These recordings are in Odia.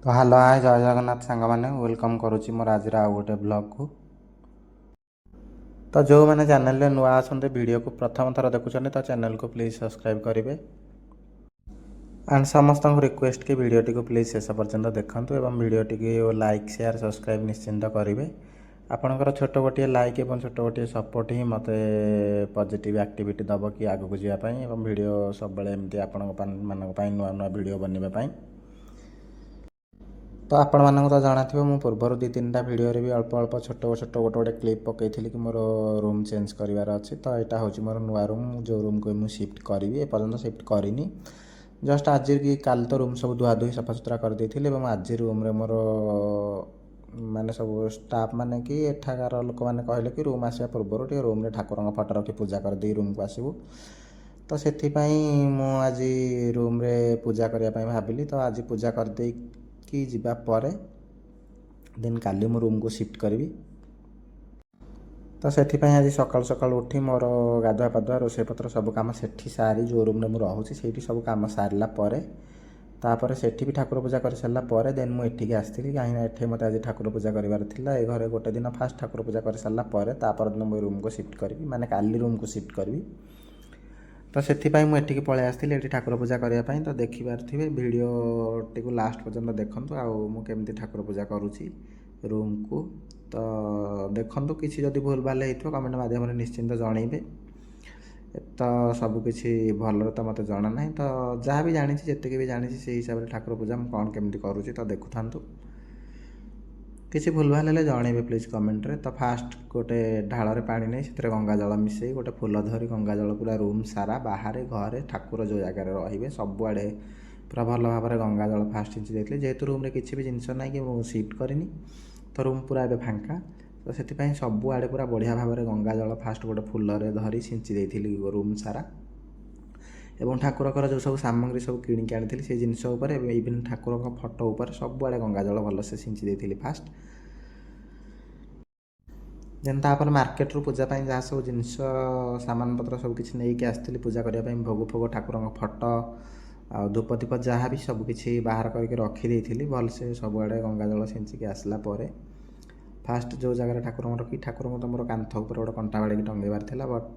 ତ ହ୍ୟାଲୋ, ହାଏ, ଜୟ ଜଗନ୍ନାଥ ସାଙ୍ଗମାନେ। Welcome କରୁଛି ମୋର ଆଜିର ଆଉ ଗୋଟେ ବ୍ଲଗ୍କୁ। ତ ଯେଉଁମାନେ ଚ୍ୟାନେଲରେ ନୂଆ ଅଛନ୍ତି, ଭିଡ଼ିଓକୁ ପ୍ରଥମ ଥର ଦେଖୁଛନ୍ତି, ତ ଚ୍ୟାନେଲକୁ ପ୍ଲିଜ୍ ସବସ୍କ୍ରାଇବ୍ କରିବେ। ଆଣ୍ଡ ସମସ୍ତଙ୍କୁ ରିକ୍ୱେଷ୍ଟ କି ଭିଡ଼ିଓଟିକୁ ପ୍ଲିଜ୍ ଶେଷ ପର୍ଯ୍ୟନ୍ତ ଦେଖନ୍ତୁ ଏବଂ ଭିଡ଼ିଓଟିକୁ ଲାଇକ୍, ସେୟାର, ସବସ୍କ୍ରାଇବ୍ ନିଶ୍ଚିନ୍ତ କରିବେ। ଆପଣଙ୍କର ଛୋଟ ଗୋଟିଏ ଲାଇକ୍ ଏବଂ ଛୋଟ ଗୋଟିଏ ସପୋର୍ଟ ହିଁ ମୋତେ ପଜିଟିଭ୍ ଆକ୍ଟିଭିଟି ଦେବ କି ଆଗକୁ ଯିବା ପାଇଁ ଏବଂ ଭିଡ଼ିଓ ସବୁବେଳେ ଏମିତି ଆପଣଙ୍କ ମାନଙ୍କ ପାଇଁ ନୂଆ ନୂଆ ଭିଡ଼ିଓ ବନେଇବା ପାଇଁ। ତ ଆପଣମାନଙ୍କୁ ତ ଜଣାଥିବ, ମୁଁ ପୂର୍ବରୁ ଦୁଇ ତିନିଟା ଭିଡ଼ିଓରେ ବି ଅଳ୍ପ ଅଳ୍ପ, ଛୋଟ ଛୋଟ ଗୋଟେ ଗୋଟେ କ୍ଲିପ୍ ପକାଇଥିଲି କି ମୋର ରୁମ୍ ଚେଞ୍ଜ କରିବାର ଅଛି। ତ ଏଇଟା ହେଉଛି ମୋର ନୂଆ ରୁମ୍, ଯେଉଁ ରୁମ୍କୁ ମୁଁ ସିଫ୍ଟ କରିବି। ଏପର୍ଯ୍ୟନ୍ତ ସିଫ୍ଟ କରିନି। ଜଷ୍ଟ ଆଜି କି କାଲି ତ ରୁମ୍ ସବୁ ଧୁଆ ଧୁଇ ସଫାସୁତୁରା କରିଦେଇଥିଲି ଏବଂ ଆଜି ରୁମ୍ରେ ମୋର ମାନେ ସବୁ ଷ୍ଟାଫ୍ ମାନେ କି ଏଠାକାର ଲୋକମାନେ କହିଲେ କି ରୁମ୍ ଆସିବା ପୂର୍ବରୁ ଟିକେ ରୁମ୍ରେ ଠାକୁରଙ୍କ ଫଟୋ ରଖି ପୂଜା କରିଦେଇ ରୁମ୍କୁ ଆସିବୁ। ତ ସେଥିପାଇଁ ମୁଁ ଆଜି ରୁମ୍ରେ ପୂଜା କରିବା ପାଇଁ ଭାବିଲି। ତ ଆଜି ପୂଜା କରିଦେଇକି ଯିବା ପରେ ଦେନ୍ କାଲି ମୁଁ ରୁମ୍କୁ ସିଫ୍ଟ କରିବି। ତ ସେଥିପାଇଁ ଆଜି ସକାଳୁ ସକାଳୁ ଉଠି ମୋର ଗାଧୁଆ ପାଧୁଆ, ରୋଷେଇ ପତ୍ର ସବୁ କାମ ସେଠି ସାରି, ଯେଉଁ ରୁମ୍ରେ ମୁଁ ରହୁଛି ସେଇଠି ସବୁ କାମ ସାରିଲା ପରେ, ତାପରେ ସେଠି ବି ଠାକୁର ପୂଜା କରିସାରିଲା ପରେ ଦେନ୍ ମୁଁ ଏଠିକି ଆସିଥିଲି। କାହିଁକିନା ଏଠି ମୋତେ ଆଜି ଠାକୁର ପୂଜା କରିବାର ଥିଲା। ଏ ଘରେ ଗୋଟେ ଦିନ ଫାଷ୍ଟ ଠାକୁର ପୂଜା କରିସାରିଲା ପରେ ତା ପରଦିନ ମୁଁ ରୁମ୍କୁ ସିଫ୍ଟ କରିବି, ମାନେ କାଲି ରୁମ୍କୁ ସିଫ୍ଟ କରିବି। ତ ସେଥିପାଇଁ ମୁଁ ଏଠିକି ପଳେଇ ଆସିଥିଲି, ଏଠି ଠାକୁର ପୂଜା କରିବା ପାଇଁ। ତ ଦେଖିପାରୁଥିବେ, ଭିଡ଼ିଓଟିକୁ ଲାଷ୍ଟ ପର୍ଯ୍ୟନ୍ତ ଦେଖନ୍ତୁ ଆଉ ମୁଁ କେମିତି ଠାକୁର ପୂଜା କରୁଛି ରୁମ୍କୁ ତ ଦେଖନ୍ତୁ। କିଛି ଯଦି ଭୁଲ ଭାଲ ହେଇଥିବ, କମେଣ୍ଟ ମାଧ୍ୟମରେ ନିଶ୍ଚିନ୍ତ ଜଣେଇବେ। ତ ସବୁକିଛି ଭଲରେ ତ ମୋତେ ଜଣା ନାହିଁ। ତ ଯାହା ବି ଜାଣିଛି, ଯେତିକି ବି ଜାଣିଛି, ସେଇ ହିସାବରେ ଠାକୁର ପୂଜା ମୁଁ କ'ଣ କେମିତି କରୁଛି, ତ ଦେଖୁଥାନ୍ତୁ। କିଛି ଭୁଲ ଭାଲ ହେଲେ ଜଣେଇବେ ପ୍ଲିଜ୍ କମେଣ୍ଟରେ। ତ ଫାଷ୍ଟ ଗୋଟେ ଢାଳରେ ପାଣି ନେଇ ସେଥିରେ ଗଙ୍ଗା ଜଳ ମିଶାଇ, ଗୋଟେ ଫୁଲ ଧରି ଗଙ୍ଗା ଜଳ ପୁରା ରୁମ୍ ସାରା, ବାହାରେ, ଘରେ, ଠାକୁର ଯେଉଁ ଜାଗାରେ ରହିବେ, ସବୁଆଡ଼େ ପୁରା ଭଲ ଭାବରେ ଗଙ୍ଗା ଜଳ ଫାଷ୍ଟ ଛିଞ୍ଚି ଦେଇଥିଲି। ଯେହେତୁ ରୁମ୍ରେ କିଛି ବି ଜିନିଷ ନାହିଁ କି ମୁଁ ସିଫ୍ଟ କରିନି, ତ ରୁମ୍ ପୁରା ଏବେ ଫାଙ୍କା। ତ ସେଥିପାଇଁ ସବୁଆଡ଼େ ପୁରା ବଢ଼ିଆ ଭାବରେ ଗଙ୍ଗା ଜଳ ଫାଷ୍ଟ ଗୋଟେ ଫୁଲରେ ଧରି ଛିଞ୍ଚି ଦେଇଥିଲି ରୁମ୍ ସାରା ଏବଂ ଠାକୁରଙ୍କର ଯେଉଁ ସବୁ ସାମଗ୍ରୀ ସବୁ କିଣିକି ଆଣିଥିଲି, ସେଇ ଜିନିଷ ଉପରେ, ଇଭିନ୍ ଠାକୁରଙ୍କ ଫଟୋ ଉପରେ ସବୁଆଡ଼େ ଗଙ୍ଗା ଜଳ ଭଲସେ ଛିଞ୍ଚି ଦେଇଥିଲି ଫାଷ୍ଟ। ଦେନ୍ ତାପରେ ମାର୍କେଟରୁ ପୂଜା ପାଇଁ ଯାହା ସବୁ ଜିନିଷ ସାମାନ ପତ୍ର ସବୁ କିଛି ନେଇକି ଆସିଥିଲି ପୂଜା କରିବା ପାଇଁ, ଭୋଗ ଫୋଗ, ଠାକୁରଙ୍କ ଫଟୋ ଆଉ ଧୂପ ଦୀପ ଯାହା ବି ସବୁ କିଛି ବାହାର କରିକି ରଖିଦେଇଥିଲି। ଭଲସେ ସବୁଆଡ଼େ ଗଙ୍ଗା ଜଳ ଛିଞ୍ଚିକି ଆସିଲା ପରେ ଫାଷ୍ଟ ଯେଉଁ ଜାଗାରେ ଠାକୁରଙ୍କୁ ରଖି, ଠାକୁରଙ୍କୁ ତ ମୋର କାନ୍ଥ ଉପରେ ଗୋଟେ କଣ୍ଟା ବାଡ଼େଇକି ଟଙ୍ଗେଇବାର ଥିଲା, ବଟ୍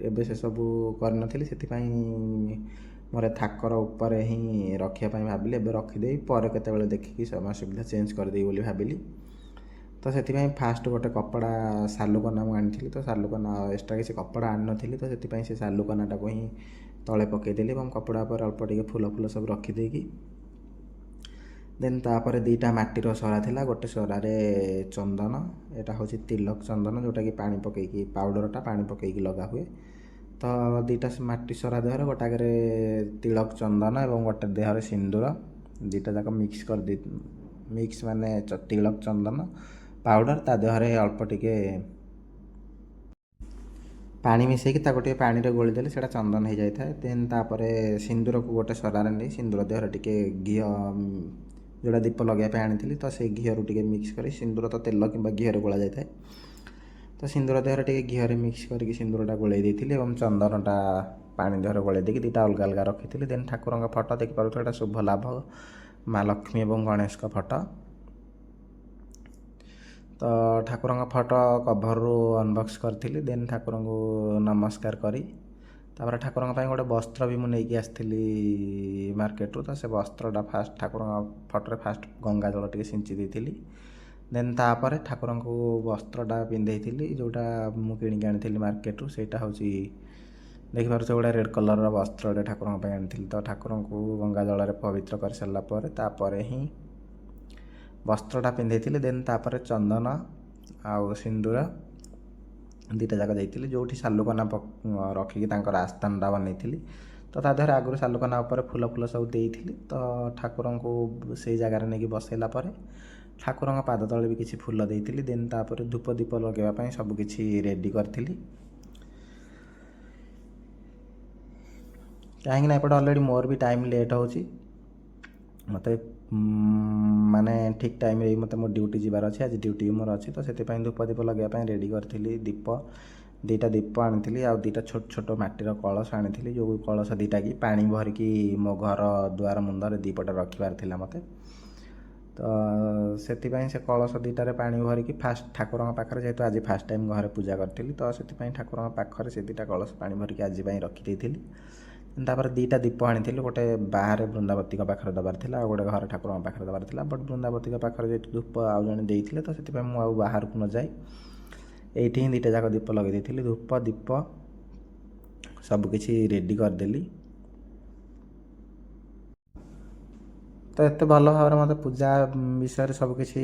ଏବେ ସେସବୁ କରିନଥିଲି। ସେଥିପାଇଁ ମୋର ଥାକର ଉପରେ ହିଁ ରଖିବା ପାଇଁ ଭାବିଲି। ଏବେ ରଖିଦେଇ ପରେ କେତେବେଳେ ଦେଖିକି ସମୟ ସୁବିଧା ଚେଞ୍ଜ କରିଦେବି ବୋଲି ଭାବିଲି। ତ ସେଥିପାଇଁ ଫାଷ୍ଟ ଗୋଟେ କପଡ଼ା ସାଲୁକନା ମୁଁ ଆଣିଥିଲି। ତ ସାଲୁକନା, ଏକ୍ସଟ୍ରା କିଛି କପଡ଼ା ଆଣିନଥିଲି, ତ ସେଥିପାଇଁ ସେ ସାଲୁକନାଟାକୁ ହିଁ ତଳେ ପକାଇଦେଲି ଏବଂ କପଡ଼ା ଉପରେ ଅଳ୍ପ ଟିକେ ଫୁଲ ଫୁଲ ସବୁ ରଖିଦେଇକି, ଦେନ୍ ତାପରେ ଦୁଇଟା ମାଟିର ସରା ଥିଲା। ଗୋଟେ ସରାରେ ଚନ୍ଦନ, ଏଇଟା ହେଉଛି ତିଲକ ଚନ୍ଦନ, ଯେଉଁଟାକି ପାଣି ପକାଇକି, ପାଉଡ଼ରଟା ପାଣି ପକାଇକି ଲଗା ହୁଏ। ତ ଦୁଇଟା ମାଟି ସରା ଦେହରେ ଗୋଟାକରେ ତିଳକ ଚନ୍ଦନ ଏବଂ ଗୋଟେ ଦେହରେ ସିନ୍ଦୁର, ଦୁଇଟା ଯାକ ମିକ୍ସ କରିଦେଇ, ମିକ୍ସ ମାନେ ତିଳକ ଚନ୍ଦନ ପାଉଡ଼ର, ତା ଦେହରେ ଅଳ୍ପ ଟିକେ ପାଣି ମିଶାଇକି ତାକୁ ଟିକେ ପାଣିରେ ଗୋଳିଦେଲେ ସେଇଟା ଚନ୍ଦନ ହେଇଯାଇଥାଏ। ଦେନ୍ ତାପରେ ସିନ୍ଦୁରକୁ ଗୋଟେ ସରାରେ ନେଇ ସିନ୍ଦୁର ଦେହରେ ଟିକେ ଘିଅ, ଯେଉଁଟା ଦୀପ ଲଗାଇବା ପାଇଁ ଆଣିଥିଲି, ତ ସେଇ ଘିଅରୁ ଟିକେ ମିକ୍ସ କରି, ସିନ୍ଦୁର ତ ତେଲ କିମ୍ବା ଘିଅରେ ଗୋଳା ଯାଇଥାଏ, ତ ସିନ୍ଦୁର ଦେହରେ ଟିକେ ଘିଅରେ ମିକ୍ସ କରିକି ସିନ୍ଦୁରଟା ଗୋଳେଇ ଦେଇଥିଲି ଏବଂ ଚନ୍ଦନଟା ପାଣି ଦେହରେ ଗୋଳେଇ ଦେଇକି ଦୁଇଟା ଅଲଗା ଅଲଗା ରଖିଥିଲି। ଦେନ୍ ଠାକୁରଙ୍କ ଫଟୋ ଦେଖିପାରୁଥିବେ, ଏଇଟା ଶୁଭ ଲାଭ, ମା ଲକ୍ଷ୍ମୀ ଏବଂ ଗଣେଶଙ୍କ ଫଟୋ। ତ ଠାକୁରଙ୍କ ଫଟୋ କଭରରୁ ଅନବକ୍ସ କରିଥିଲି। ଦେନ୍ ଠାକୁରଙ୍କୁ ନମସ୍କାର କରି ତାପରେ ଠାକୁରଙ୍କ ପାଇଁ ଗୋଟେ ବସ୍ତ୍ର ବି ମୁଁ ନେଇକି ଆସିଥିଲି ମାର୍କେଟରୁ। ତ ସେ ବସ୍ତ୍ରଟା ଫାଷ୍ଟ ଠାକୁରଙ୍କ ଫଟୋରେ ଫାଷ୍ଟ ଗଙ୍ଗା ଜଳ ଟିକେ ଛିଞ୍ଚି ଦେଇଥିଲି। ଦେନ୍ ତାପରେ ଠାକୁରଙ୍କୁ ବସ୍ତ୍ରଟା ପିନ୍ଧେଇଥିଲି, ଯେଉଁଟା ମୁଁ କିଣିକି ଆଣିଥିଲି ମାର୍କେଟରୁ। ସେଇଟା ହେଉଛି, ଦେଖିପାରୁଛ, ଗୋଟେ ରେଡ଼୍ କଲର୍ର ବସ୍ତ୍ରଟେ ଠାକୁରଙ୍କ ପାଇଁ ଆଣିଥିଲି। ତ ଠାକୁରଙ୍କୁ ଗଙ୍ଗା ଜଳରେ ପବିତ୍ର କରିସାରିଲା ପରେ ତାପରେ ହିଁ ବସ୍ତ୍ରଟା ପିନ୍ଧେଇଥିଲି। ଦେନ୍ ତାପରେ ଚନ୍ଦନ ଆଉ ସିନ୍ଦୁର ଦୁଇଟା ଯାକ ଦେଇଥିଲି। ଯେଉଁଠି ସାଲୁକନା ରଖିକି ତାଙ୍କର ଆସ୍ଥାନଟା ବନେଇଥିଲି, ତ ତା ଦେହରେ ଆଗରୁ ସାଲୁକନା ଉପରେ ଫୁଲ ଫୁଲ ସବୁ ଦେଇଥିଲି। ତ ଠାକୁରଙ୍କୁ ସେଇ ଜାଗାରେ ନେଇକି ବସେଇଲା ପରେ ଠାକୁରଙ୍କ ପାଦ ତଳେ ବି କିଛି ଫୁଲ ଦେଇଥିଲି। ଦେନ୍ ତାପରେ ଧୂପ ଦୀପ ଲଗାଇବା ପାଇଁ ସବୁ କିଛି ରେଡ଼ି କରିଥିଲି। କାହିଁକିନା ଏପଟେ ଅଲରେଡ଼ି ମୋର ବି ଟାଇମ୍ ଲେଟ୍ ହେଉଛି। ମୋତେ ମାନେ ଠିକ୍ ଟାଇମ୍ରେ ବି ମୋତେ ମୋ ଡ୍ୟୁଟି ଯିବାର ଅଛି। ଆଜି ଡ୍ୟୁଟି ବି ମୋର ଅଛି। ତ ସେଥିପାଇଁ ଧୂପ ଦୀପ ଲଗାଇବା ପାଇଁ ରେଡ଼ି କରିଥିଲି ଦୀପ। ଦୁଇଟା ଦୀପ ଆଣିଥିଲି ଆଉ ଦୁଇଟା ଛୋଟ ଛୋଟ ମାଟିର କଳସ ଆଣିଥିଲି, ଯେଉଁ କଳସ ଦୁଇଟା କି ପାଣି ଭରିକି ମୋ ଘର ଦୁଆର ମୁଣ୍ଡରେ ଦୁଇ ପଟେ ରଖିବାର ଥିଲା ମୋତେ। ତ ସେଥିପାଇଁ ସେ କଳସ ଦୁଇଟାରେ ପାଣି ଭରିକି ଫାଷ୍ଟ ଠାକୁରଙ୍କ ପାଖରେ, ଯେହେତୁ ଆଜି ଫାଷ୍ଟ ଟାଇମ୍ ଘରେ ପୂଜା କରିଥିଲି, ତ ସେଥିପାଇଁ ଠାକୁରଙ୍କ ପାଖରେ ସେ ଦୁଇଟା କଳସ ପାଣି ଭରିକି ଆଜି ପାଇଁ ରଖିଦେଇଥିଲି। ତାପରେ ଦୁଇଟା ଦୀପ ଆଣିଥିଲି, ଗୋଟେ ବାହାରେ ବୃନ୍ଦାବତୀଙ୍କ ପାଖରେ ଦେବାର ଥିଲା ଆଉ ଗୋଟେ ଘରେ ଠାକୁରଙ୍କ ପାଖରେ ଦେବାର ଥିଲା। ବଟ୍ ବୃନ୍ଦାବତୀଙ୍କ ପାଖରେ ଯେହେତୁ ଧୂପ ଆଉ ଜଣେ ଦେଇଥିଲେ, ତ ସେଥିପାଇଁ ମୁଁ ଆଉ ବାହାରକୁ ନ ଯାଇ ଏଇଠି ହିଁ ଦୁଇଟା ଯାକ ଦୀପ ଲଗାଇ ଦେଇଥିଲି। ଧୂପ ଦୀପ ସବୁକିଛି ରେଡ଼ି କରିଦେଲି। ତ ଏତେ ଭଲ ଭାବରେ ମୋତେ ପୂଜା ବିଷୟରେ ସବୁକିଛି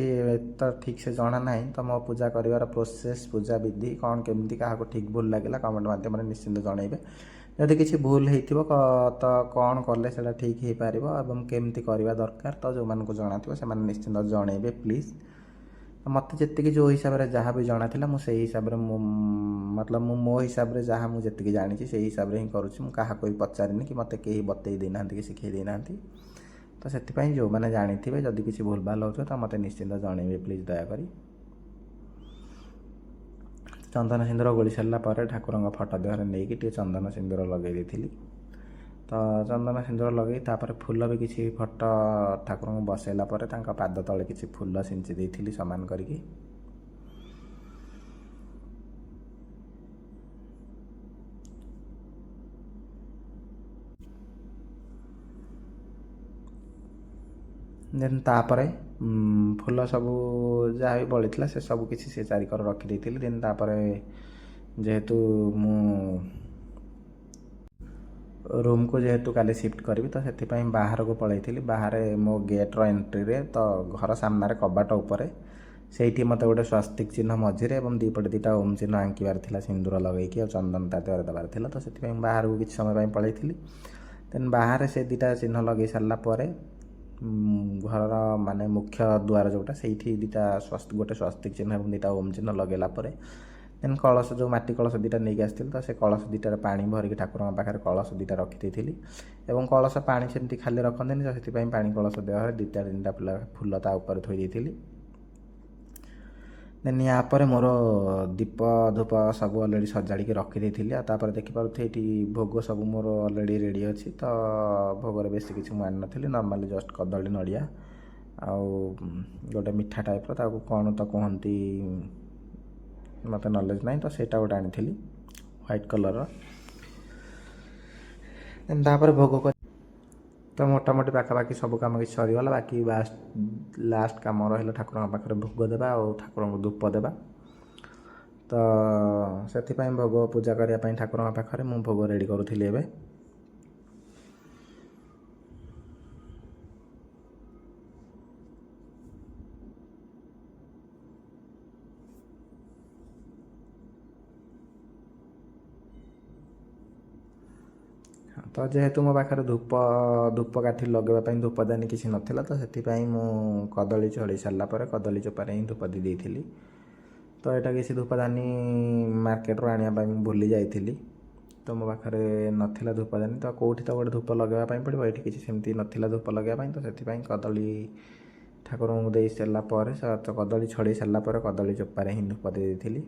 ତ ଠିକ୍ସେ ଜଣା ନାହିଁ। ତ ମୋ ପୂଜା କରିବାର ପ୍ରୋସେସ୍, ପୂଜା ବିଧି କ'ଣ କେମିତି କାହାକୁ ଠିକ୍ ଭୁଲ ଲାଗିଲା କମେଣ୍ଟ ମାଧ୍ୟମରେ ନିଶ୍ଚିନ୍ତ ଜଣାଇବେ। ଯଦି କିଛି ଭୁଲ ହେଇଥିବ ତ କ'ଣ କଲେ ସେଇଟା ଠିକ୍ ହେଇପାରିବ ଏବଂ କେମିତି କରିବା ଦରକାର, ତ ଯେଉଁମାନଙ୍କୁ ଜଣାଥିବ ସେମାନେ ନିଶ୍ଚିନ୍ତ ଜଣାଇବେ ପ୍ଲିଜ୍। ମୋତେ ଯେତିକି ଯେଉଁ ହିସାବରେ ଯାହା ବି ଜଣାଥିଲା ମୁଁ ସେଇ ହିସାବରେ, ମୁଁ ମତଲବ ମୁଁ ମୋ ହିସାବରେ ଯାହା ମୁଁ ଯେତିକି ଜାଣିଛି ସେଇ ହିସାବରେ ହିଁ କରୁଛି। ମୁଁ କାହାକୁ ବି ପଚାରିନି କି ମୋତେ କେହି ବତେଇ ଦେଇନାହାନ୍ତି କି ଶିଖେଇ ଦେଇନାହାନ୍ତି। ତ ସେଥିପାଇଁ ଯେଉଁମାନେ ଜାଣିଥିବେ, ଯଦି କିଛି ଭୁଲ ଭାଲ ହେଉଥିବ ତ ମୋତେ ନିଶ୍ଚିନ୍ତ ଜଣାଇବେ ପ୍ଲିଜ୍ ଦୟାକରି। ଚନ୍ଦନ ସିନ୍ଦୁର ଗୋଳି ସାରିଲା ପରେ ଠାକୁରଙ୍କ ଫଟୋ ଦେହରେ ନେଇକି ଟିକେ ଚନ୍ଦନ ସିନ୍ଦୁର ଲଗାଇ ଦେଇଥିଲି। ତ ଚନ୍ଦନ ସିନ୍ଦୁର ଲଗାଇ ତାପରେ ଫୁଲ ବି କିଛି ଫଟୋ ଠାକୁରଙ୍କୁ ବସାଇଲା ପରେ ତାଙ୍କ ପାଦ ତଳେ କିଛି ଫୁଲ ସିଞ୍ଚି ଦେଇଥିଲି ସମାନ କରିକି। ଦେନ୍ ତାପରେ ଫୁଲ ସବୁ ଯାହା ବି ବଳିଥିଲା ସେ ସବୁ କିଛି ସେ ଚାରିକର ରଖିଦେଇଥିଲି। ଦେନ୍ ତାପରେ ଯେହେତୁ ମୁଁ ରୁମ୍କୁ ଯେହେତୁ କାଲି ସିଫ୍ଟ କରିବି, ତ ସେଥିପାଇଁ ବାହାରକୁ ପଳାଇଥିଲି। ବାହାରେ ମୋ ଗେଟ୍ର ଏଣ୍ଟ୍ରିରେ, ତ ଘର ସାମ୍ନାରେ କବାଟ ଉପରେ ସେଇଠି ମୋତେ ଗୋଟେ ସ୍ୱସ୍ତିକ ଚିହ୍ନ ମଝିରେ ଏବଂ ଦୁଇପଟେ ଦୁଇଟା ଓମ୍ ଚିହ୍ନ ଆଙ୍କିବାର ଥିଲା ସିନ୍ଦୁର ଲଗେଇକି, ଆଉ ଚନ୍ଦନ ତା ଦେହରେ ଦେବାର ଥିଲା। ତ ସେଥିପାଇଁ ମୁଁ ବାହାରକୁ କିଛି ସମୟ ପାଇଁ ପଳାଇଥିଲି। ଦେନ୍ ବାହାରେ ସେ ଦୁଇଟା ଚିହ୍ନ ଲଗେଇ ସାରିଲା ପରେ ଘରର ମାନେ ମୁଖ୍ୟ ଦ୍ୱାର ଯେଉଁଟା, ସେଇଠି ଦୁଇଟା ଗୋଟେ ସ୍ୱସ୍ତିକ ଚିହ୍ନ ଏବଂ ଦୁଇଟା ଓମ୍ ଚିହ୍ନ ଲଗେଇଲା ପରେ ଦେନ୍ କଳସ ଯେଉଁ ମାଟି କଳସ ଦୁଇଟା ନେଇକି ଆସିଥିଲି, ତ ସେ କଳସ ଦୁଇଟାରେ ପାଣି ଭରିକି ଠାକୁରଙ୍କ ପାଖରେ କଳସ ଦୁଇଟା ରଖିଦେଇଥିଲି। ଏବଂ କଳସ ପାଣି ସେମିତି ଖାଲି ରଖନ୍ତିନି, ତ ସେଥିପାଇଁ ପାଣି କଳସ ଦେହରେ ଦୁଇଟା ତିନିଟା ଫୁଲ ତା ଉପରେ ଥୋଇ ଦେଇଥିଲି। ଦେନ୍ ୟା ପରେ ମୋର ଦୀପ ଧୂପ ସବୁ ଅଲରେଡ଼ି ସଜାଡ଼ିକି ରଖିଦେଇଥିଲି। ଆଉ ତାପରେ ଦେଖିପାରୁଥିବେ ଏଇଠି ଭୋଗ ସବୁ ମୋର ଅଲରେଡ଼ି ରେଡ଼ି ଅଛି। ତ ଭୋଗରେ ବେଶୀ କିଛି ମୁଁ ଆଣିନଥିଲି, ନର୍ମାଲି ଜଷ୍ଟ କଦଳୀ, ନଡ଼ିଆ ଆଉ ଗୋଟେ ମିଠା ଟାଇପ୍ର, ତାକୁ କ'ଣ ତ କୁହନ୍ତି ମୋତେ ନଲେଜ୍ ନାହିଁ, ତ ସେଇଟା ଗୋଟେ ଆଣିଥିଲି ହ୍ୱାଇଟ୍ କଲର୍ର। ଦେନ୍ ତାପରେ ଭୋଗ କରି ତ ମୋଟାମୋଟି ପାଖାପାଖି ସବୁ କାମ କିଛି ସରିଗଲା। ବାକି ବାସ୍ ଲାଷ୍ଟ କାମ ରହିଲା ଠାକୁରଙ୍କ ପାଖରେ ଭୋଗ ଦେବା ଆଉ ଠାକୁରଙ୍କୁ ଧୂପ ଦେବା। ତ ସେଥିପାଇଁ ଭୋଗ ପୂଜା କରିବା ପାଇଁ ଠାକୁରଙ୍କ ପାଖରେ ମୁଁ ଭୋଗ ରେଡ଼ି କରୁଥିଲି ଏବେ। ତ ଯେହେତୁ ମୋ ପାଖରେ ଧୂପକାଠି ଲଗାଇବା ପାଇଁ ଧୂପଦାନୀ କିଛି ନଥିଲା, ତ ସେଥିପାଇଁ ମୁଁ କଦଳୀ ଛଡ଼େଇ ସାରିଲା ପରେ କଦଳୀ ଚୋପାରେ ହିଁ ଧୂପ ଦେଇ ଦେଇଥିଲି। ତ ଏଇଟା କିଛି ଧୂପଦାନୀ ମାର୍କେଟରୁ ଆଣିବା ପାଇଁ ମୁଁ ଭୁଲି ଯାଇଥିଲି, ତ ମୋ ପାଖରେ ନଥିଲା ଧୂପଦାନୀ। ତ କେଉଁଠି ତ ଗୋଟେ ଧୂପ ଲଗାଇବା ପାଇଁ ପଡ଼ିବ, ଏଇଠି କିଛି ସେମିତି ନଥିଲା ଧୂପ ଲଗାଇବା ପାଇଁ। ତ ସେଥିପାଇଁ କଦଳୀ ଠାକୁରଙ୍କୁ ଦେଇ ସାରିଲା ପରେ, ତ କଦଳୀ ଛଡ଼େଇ ସାରିଲା ପରେ କଦଳୀ ଚୋପାରେ ହିଁ ଧୂପ ଦେଇ ଦେଇଥିଲି।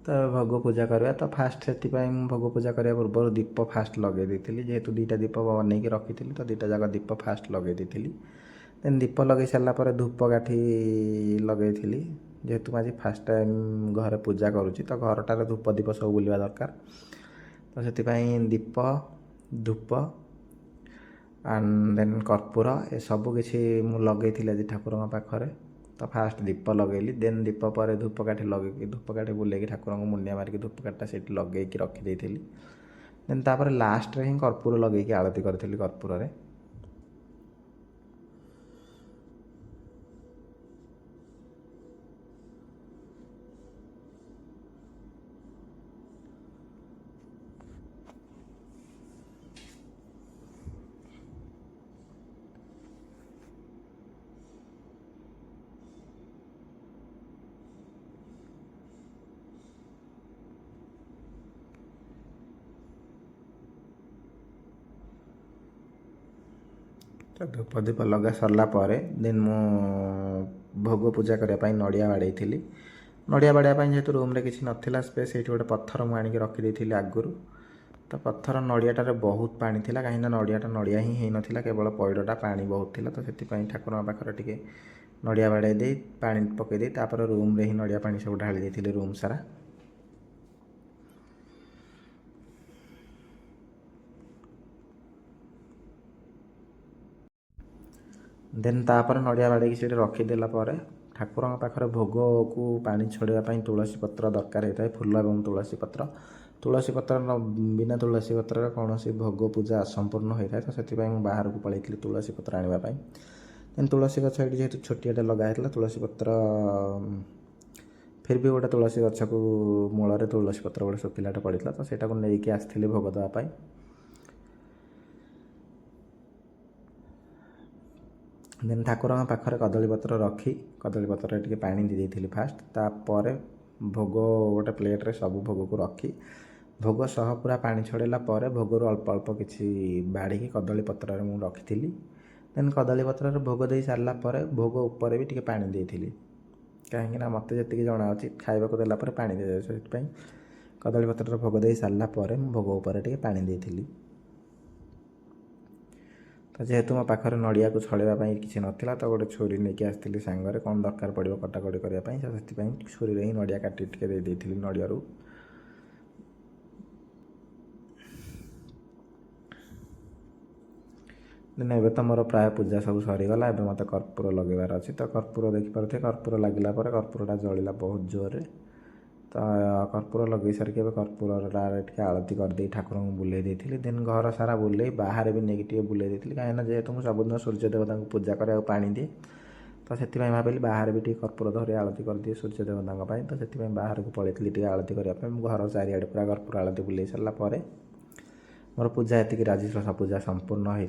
ତ ଭୋଗ ପୂଜା କରିବା, ତ ଫାଷ୍ଟ ସେଥିପାଇଁ ମୁଁ ଭୋଗ ପୂଜା କରିବା ପୂର୍ବରୁ ଦୀପ ଫାଷ୍ଟ ଲଗାଇ ଦେଇଥିଲି। ଯେହେତୁ ଦୁଇଟା ଦୀପ ବନେଇକି ରଖିଥିଲି, ତ ଦୁଇଟା ଯାକ ଦୀପ ଫାଷ୍ଟ ଲଗାଇ ଦେଇଥିଲି। ଦେନ୍ ଦୀପ ଲଗାଇ ସାରିଲା ପରେ ଧୂପକାଠି ଲଗାଇଥିଲି। ଯେହେତୁ ମୁଁ ଆଜି ଫାଷ୍ଟ ଟାଇମ୍ ଘରେ ପୂଜା କରୁଛି, ତ ଘରଟାରେ ଧୂପ ଦୀପ ସବୁ ବୁଲିବା ଦରକାର। ତ ସେଥିପାଇଁ ଦୀପ, ଧୂପ ଆଣ୍ଡ ଦେନ୍ କର୍ପୂର ଏସବୁ କିଛି ମୁଁ ଲଗାଇଥିଲି ଆଜି ଠାକୁରଙ୍କ ପାଖରେ। ତ ଫାଷ୍ଟ ଦୀପ ଲଗାଇଲି, ଦେନ୍ ଦୀପ ପରେ ଧୂପକାଠି ଲଗେଇକି ଧୂପକାଠି ବୁଲେଇକି ଠାକୁରଙ୍କୁ ମୁଣ୍ଡିଆ ମାରିକି ଧୂପକାଠିଟା ସେଇଠି ଲଗେଇକି ରଖିଦେଇଥିଲି। ଦେନ୍ ତାପରେ ଲାଷ୍ଟରେ ହିଁ କର୍ପୂର ଲଗେଇକି ଆଳତି କରିଥିଲି କର୍ପୂରରେ। ତ ଧୂପ ଦୀପ ଲଗା ସରିଲା ପରେ ଦେନ୍ ମୁଁ ଭୋଗ ପୂଜା କରିବା ପାଇଁ ନଡ଼ିଆ ବାଡ଼େଇଥିଲି। ନଡ଼ିଆ ବାଡ଼େଇବା ପାଇଁ ଯେହେତୁ ରୁମ୍ରେ କିଛି ନଥିଲା ସ୍ପେସ୍, ସେଇଠି ଗୋଟେ ପଥର ମୁଁ ଆଣିକି ରଖିଦେଇଥିଲି ଆଗରୁ। ତ ପଥର ନଡ଼ିଆଟାରେ ବହୁତ ପାଣି ଥିଲା, କାହିଁକିନା ନଡ଼ିଆଟା ନଡ଼ିଆ ହିଁ ହେଇନଥିଲା, କେବଳ ପଇଡ଼ଟା ପାଣି ବହୁତ ଥିଲା। ତ ସେଥିପାଇଁ ଠାକୁରଙ୍କ ପାଖରେ ଟିକେ ନଡ଼ିଆ ବାଡ଼େଇ ଦେଇ ପାଣି ପକାଇ ଦେଇ ତାପରେ ରୁମ୍ରେ ହିଁ ନଡ଼ିଆ ପାଣି ସବୁ ଢାଳି ଦେଇଥିଲି ରୁମ୍ ସାରା। ଦେନ୍ ତାପରେ ନଡ଼ିଆ ବାଡ଼େଇକି ସେଇଠି ରଖିଦେଲା ପରେ ଠାକୁରଙ୍କ ପାଖରେ ଭୋଗକୁ ପାଣି ଛଡ଼େଇବା ପାଇଁ ତୁଳସୀ ପତ୍ର ଦରକାର ହେଇଥାଏ, ଫୁଲ ଏବଂ ତୁଳସୀ ପତ୍ର। ତୁଳସୀ ପତ୍ର ବିନା ତୁଳସୀ ପତ୍ରରେ କୌଣସି ଭୋଗ ପୂଜା ଅସମ୍ପୂର୍ଣ୍ଣ ହୋଇଥାଏ। ତ ସେଥିପାଇଁ ମୁଁ ବାହାରକୁ ପଳେଇଥିଲି ତୁଳସୀ ପତ୍ର ଆଣିବା ପାଇଁ। ଦେନ୍ ତୁଳସୀ ଗଛ ଏଇଠି ଯେହେତୁ ଛୋଟିଆଟେ ଲଗା ହେଇଥିଲା ତୁଳସୀ ପତ୍ର, ଫିର୍ ବି ଗୋଟେ ତୁଳସୀ ଗଛକୁ ମୂଳରେ ତୁଳସୀ ପତ୍ର ଗୋଟେ ଶୁଖିଲାଟେ ପଡ଼ିଥିଲା, ତ ସେଇଟାକୁ ନେଇକି ଆସିଥିଲି ଭୋଗ ଦେବା ପାଇଁ। ଦେନ୍ ଠାକୁରଙ୍କ ପାଖରେ କଦଳୀପତ୍ର ରଖି କଦଳୀପତ୍ରରେ ଟିକେ ପାଣି ଦେଇ ଦେଇଥିଲି ଫାଷ୍ଟ। ତାପରେ ଭୋଗ ଗୋଟେ ପ୍ଲେଟ୍ରେ ସବୁ ଭୋଗକୁ ରଖି ଭୋଗ ସହ ପୁରା ପାଣି ଛଡ଼େଇଲା ପରେ ଭୋଗରୁ ଅଳ୍ପ ଅଳ୍ପ କିଛି ବାଢ଼ିକି କଦଳୀ ପତ୍ରରେ ମୁଁ ରଖିଥିଲି। ଦେନ୍ କଦଳୀ ପତ୍ରରେ ଭୋଗ ଦେଇ ସାରିଲା ପରେ ଭୋଗ ଉପରେ ବି ଟିକେ ପାଣି ଦେଇଥିଲି, କାହିଁକିନା ମୋତେ ଯେତିକି ଜଣାଅଛି ଖାଇବାକୁ ଦେଲା ପରେ ପାଣି ଦିଆଯାଏ, ସେଥିପାଇଁ କଦଳୀ ପତ୍ରରେ ଭୋଗ ଦେଇ ସାରିଲା ପରେ ମୁଁ ଭୋଗ ଉପରେ ଟିକେ ପାଣି ଦେଇଥିଲି। ତ ଯେହେତୁ ମୋ ପାଖରେ ନଡ଼ିଆକୁ ଛଡ଼େଇବା ପାଇଁ କିଛି ନଥିଲା, ତ ଗୋଟେ ଛୁରୀ ନେଇକି ଆସିଥିଲି ସାଙ୍ଗରେ, କ'ଣ ଦରକାର ପଡ଼ିବ କଟାକଟି କରିବା ପାଇଁ, ତ ସେଥିପାଇଁ ଛୁରୀରେ ହିଁ ନଡ଼ିଆ କାଟି ଟିକେ ଦେଇ ଦେଇଥିଲି ନଡ଼ିଆରୁ। ଦେନ୍ ଏବେ ତ ମୋର ପ୍ରାୟ ପୂଜା ସବୁ ସରିଗଲା, ଏବେ ମୋତେ କର୍ପୂର ଲଗେଇବାର ଅଛି। ତ କର୍ପୂର ଦେଖିପାରୁଥିବେ, କର୍ପୂର ଲାଗିଲା ପରେ କର୍ପୂରଟା ଜଳିଲା ବହୁତ ଜୋରରେ। ତ କର୍ପୂର ଲଗେଇ ସାରିକି ଏବେ କର୍ପୂରଟାରେ ଟିକେ ଆଳତି କରିଦେଇ ଠାକୁରଙ୍କୁ ବୁଲେଇ ଦେଇଥିଲି। ଦେନ୍ ଘର ସାରା ବୁଲେଇ ବାହାରେ ବି ନେଇକି ଟିକେ ବୁଲେଇ ଦେଇଥିଲି, କାହିଁକିନା ଯେହେତୁ ମୁଁ ସବୁଦିନ ସୂର୍ଯ୍ୟ ଦେବତାଙ୍କୁ ପୂଜା କରେ ଆଉ ପାଣି ଦିଏ, ତ ସେଥିପାଇଁ ଭାବିଲି ବାହାରେ ବି ଟିକେ କର୍ପୂର ଧରି ଆଳତି କରିଦିଏ ସୂର୍ଯ୍ୟ ଦେବତାଙ୍କ ପାଇଁ। ତ ସେଥିପାଇଁ ବାହାରକୁ ପଳେଇଥିଲି ଟିକେ ଆଳତି କରିବା ପାଇଁ। ମୁଁ ଘର ଚାରିଆଡ଼େ ପୁରା କର୍ପୂର ଆଳତି ବୁଲେଇ ସାରିଲା ପରେ ମୋର ପୂଜା ଏତିକି, ଆଜି ପୂଜା ସମ୍ପୂର୍ଣ୍ଣ ହେଇ